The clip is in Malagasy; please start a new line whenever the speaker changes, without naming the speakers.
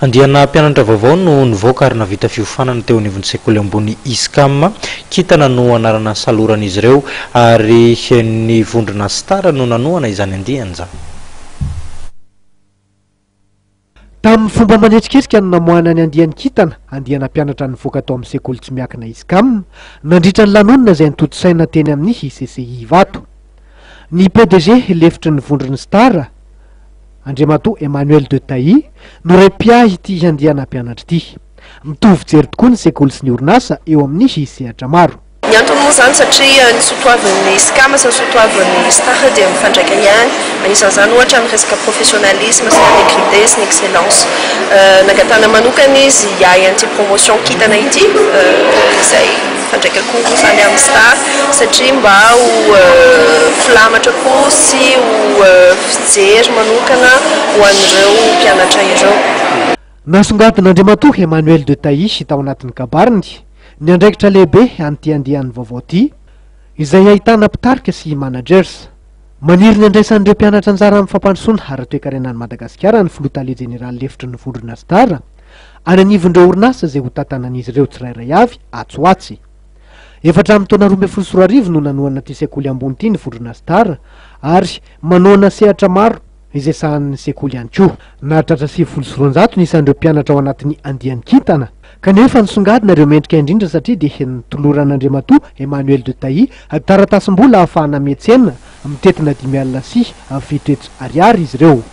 Andiana mpianatra vaovao no nivoaka ary nahavita fiofanana teo anivon'ny sekoly ambony ISCAM. Kintana no anarana nisaloran'izy ireo ary ny vondrona Star no nanohana izany andiany izany.
Tamin'ny fomba manetriketrika no namoahana ny andiany Kintana, andiana mpianatra nivoaka tao amin'ny sekoly tsy miankina ISCAM, nandritra ny lanonana izay notontosaina teny amin'ny CCI Ivato. Ny PDG lefitry ny vondron'ny Star, Andriamatoa Emmanuel de Tailly no ray mpiahy ity andiana mpianatra ity. Mitovy fijery tokoa ny sekoly sy ny orinasa eo amin'ny sehatra maro.
Ny antony moa izany satria ny soatoavin'ny SCAM sy ny soatoavin'ny Star dia mifandraika ihany. Anisan'izany ohatra ny resaka professionnalisme sy ny intégrité sy ny excellence. Nangatahana manokana izy hiahy an'ity promotion kintana ity izay mifandraika koa moa izany amin'ny Star satria mba ho filamatra koa sy ho fijery manokana ho an'ireo mpianatra ireo.
Nasongadin'Andriamatoa Emmanuel de Tailly tao anatin'ny kabariny ny andraikitra lehibe an'ity andiany vaovao ity, izay ahitana mpitarika sy managers. Maniry ny handraisan'ireo mpianatra anjara amin'ny fampandrosoana ara-toekarena an'i Madagasikara ny filoha tale jeneraly lefitry ny vondrona Star, any anivon'ireo orinasa izay ho tantanan'izy ireo tsirairay avy atsy ho atsy. Efa hatramin'ny taona 2012 no nanohana ity sekoly ambony ity ny vondrona Star ary manohana sehatra maro izay sahanin'ny sekoly ihany koa. Nahatratra 290 ny isan'ireo mpianatra ao anatin'ny andiany kintana, kanefa nisongadina ireo mendrika indrindra satria dia notoloran'Andriamatoa Emmanuel de Tailly taratasim-bola ahafahana miantsena mitentina 750 ariary izy ireo.